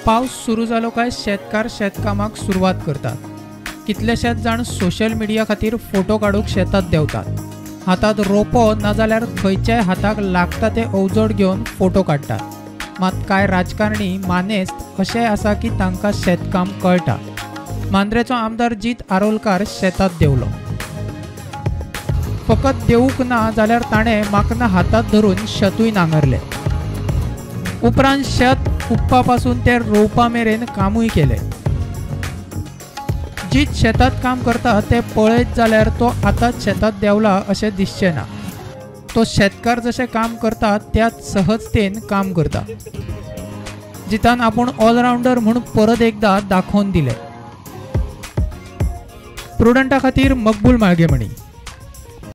पावस सुरू जालो काय शेतकार शेतकामाक सुरवात करतात. कितलेशेच जाण सोशल मिडिया खातीर फोटो काडूंक शेतात देंवतात. हातात रोपो नाजाल्यार खंयच्याय हाताक लागता ते अवजड घेवन फोटो काडटात. मात कांय राजकारणी मानेस्त अशें आसा की तांकां शेतकाम कळटा. मांद्रेचो आमदार जीत आरोलकार शेतात देंवलो. फकत देवूंक ना जाल्यार ताणें माकनां हातात धरून शेतूय नांगरलें. उपरांत शेत कुप्पा पासून ते रोवपा मेरेन कामूय केलें. जीत शेतात काम करता ते पळयत जाल्यार तो आतांच शेतात देंवला अशें दिसचें ना. तो शेतकार जशें काम करता त्याच सहजतेन काम करता. जितान आपूण ऑलरावंडर म्हूण परत एकदा दाखोवन दिलें. प्रुडंटा खातीर मकबूल माळगेमणी.